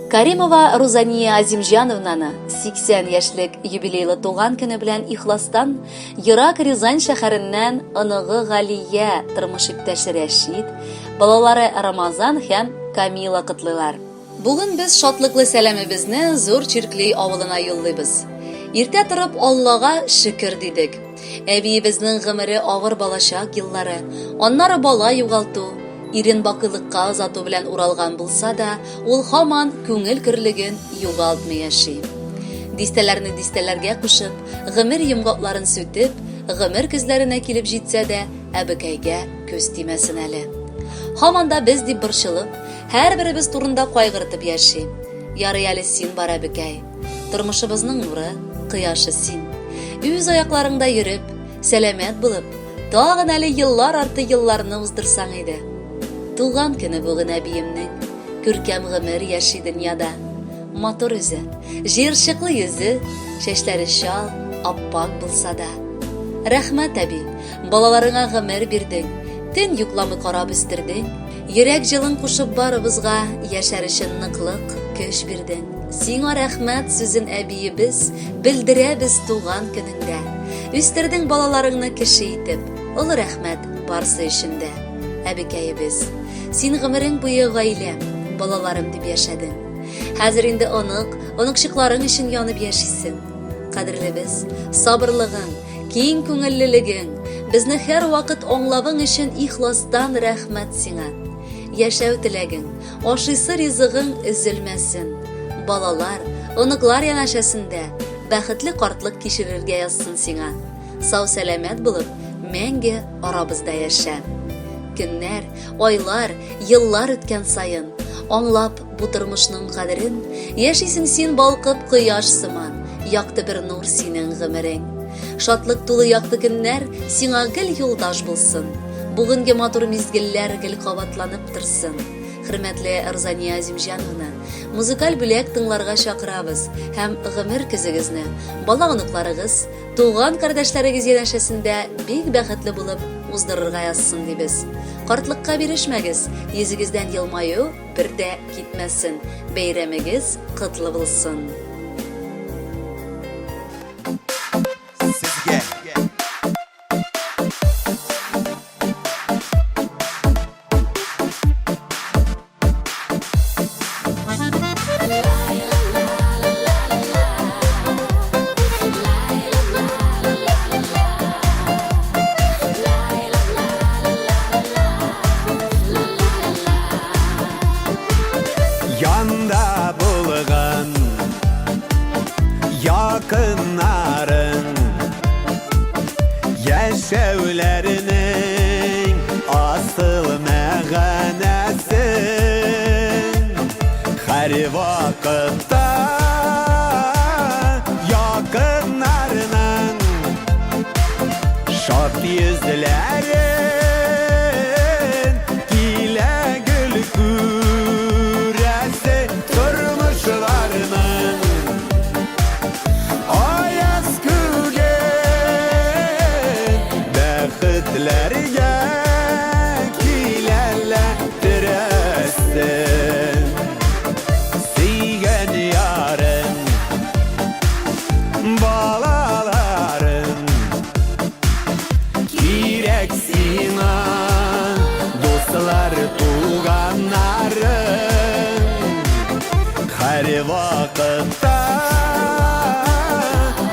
Каримова Рузания Азимҗановнаны 80 яшьлек юбилейлы туган көне белән ихластан ерак Рязань шәһәреннән оныгы Галия, тормыш иптәше Рәшит, балалары Рамазан һәм Камила котлыйлар. Бүген без шатлыклы сәламебезне Зур Чиркли авылына юллыйбыз. Иртә торып Аллага шөкер дидек. Әбиебезнең гомере авыр балачак еллары, аннары бала югалту, ирен бакыйлыкка озату белән уралган булса да, ул һаман күңел көрлеген югалтмый яши. Дистәләрне дистәләргә кушып, гомер йомгакларын сүтеп, гомер көзләренә килеп җитсә дә, әбекәйгә күз тимәсен әле. Һаман да без дип борчылып, Һәрберебез турында кайгыртып яши. Ярый әле син бар, әбекәй. Тормышыбызның нуры, кояшы син. Үз аякларыңда йөреп, сәламәт булып, тагын әле еллар арты елларны уздырсаң иде. Туган көне бүген әбиемнең. Күркәм гомер яши дөньяда. Матур үзе, җыерчыклы йөзе, чәчләре чал, аппак булса да. Рәхмәт, әби, балаларыңа гомер бирдең, төн йокламый карап үстердең. Йөрәк җылын кушып барыбызга яшәр өчен ныклык, көч бирдең. Сиңа рәхмәт сүзен әбиебез белдерәбез туган көнеңдә. Үстердең балаларыңны кеше итеп, олы рәхмәт барсы өчен дә. Әбекәебез, син гомерең буе гаиләм, балаларым дип яшәдең. Хәзер инде онык, оныкчыкларың өчен янып яшисең. Кадерлебез, сабырлыгың, Киң күңеллелегең, безне һәрвакыт аңлавың өчен ихластан рәхмәт сиңа. Яшәү теләгең, ашыйсы ризыгың өзелмәсен. Балалар, оныклар янәшәсендә бәхетле картлык кичерергә язсын сиңа. Сау-сәламәт булып, мәңге арабызда яшә. Көннәр, айлар, еллар үткән саен, аңлап Бу тормышның кадерен яшисең син балкып кояш сыман, якты бер нур синең гомерең. Шатлык тулы якты көннәр сиңа гел юлдаш булсын. Бүгенге матур мизгелләр гел кабатланып торсын. Хөрмәтле Рузания Азимҗановна, музыкаль бүләк тыңларга чакырабыз һәм гомер көзегезне бала-оныкларыгыз, туган кардәшләрегез янәшәсендә бик бәхетле булып уздырырга язсын дибез. Картлыкка бирешмәгез, йөзегездән елмаю бер дә китмәсен. Бәйрәмегез котлы булсын! Сезгә. Янда булган якыннарың Яшәүләренең асыл мәгънәсен Һәрвакытта якыннарының Шат йөзләрен килә гел күрәсе тормышларының Аяз күген бәхетләргә киләләттерәсен. Сөйгән ярың, балаларың Кирәк сиңа, дуслар, туганнарың. Һәрвакытта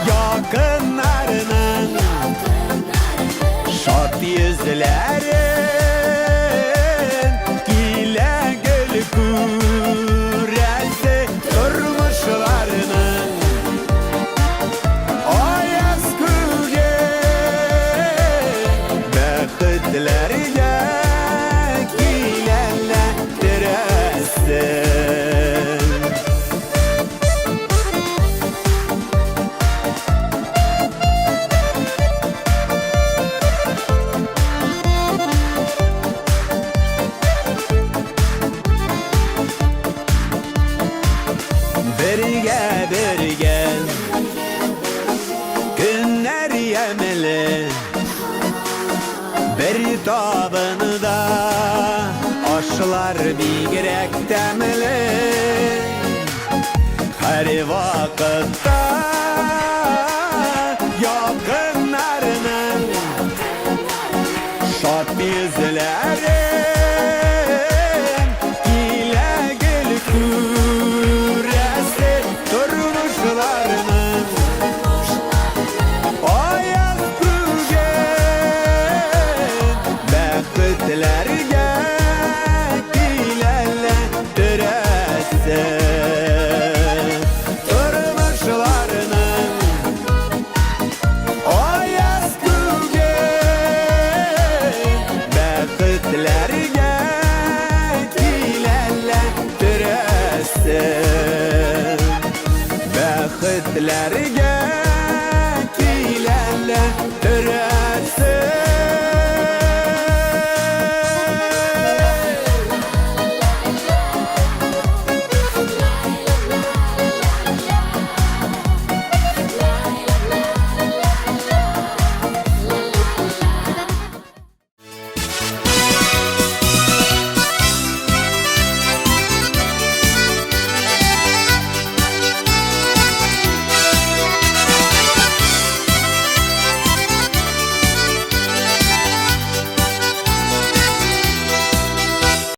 якыннарының шат йөзләрен килә гел күрәсе тормышларының Аяз күге бәхетләргә киләләттерәсең. Бергә, бергә Көннәр ямьле Бер табында Ашлар бигрәк тәмле. Һәрвакытта якыннарның шат йөзләрен килә гел күрәсе тормышларының аяз күген бәхетләргә киләләндерәсе тормышларының аяз күген бәхетләргә киләләндерәсе бәхетләргә.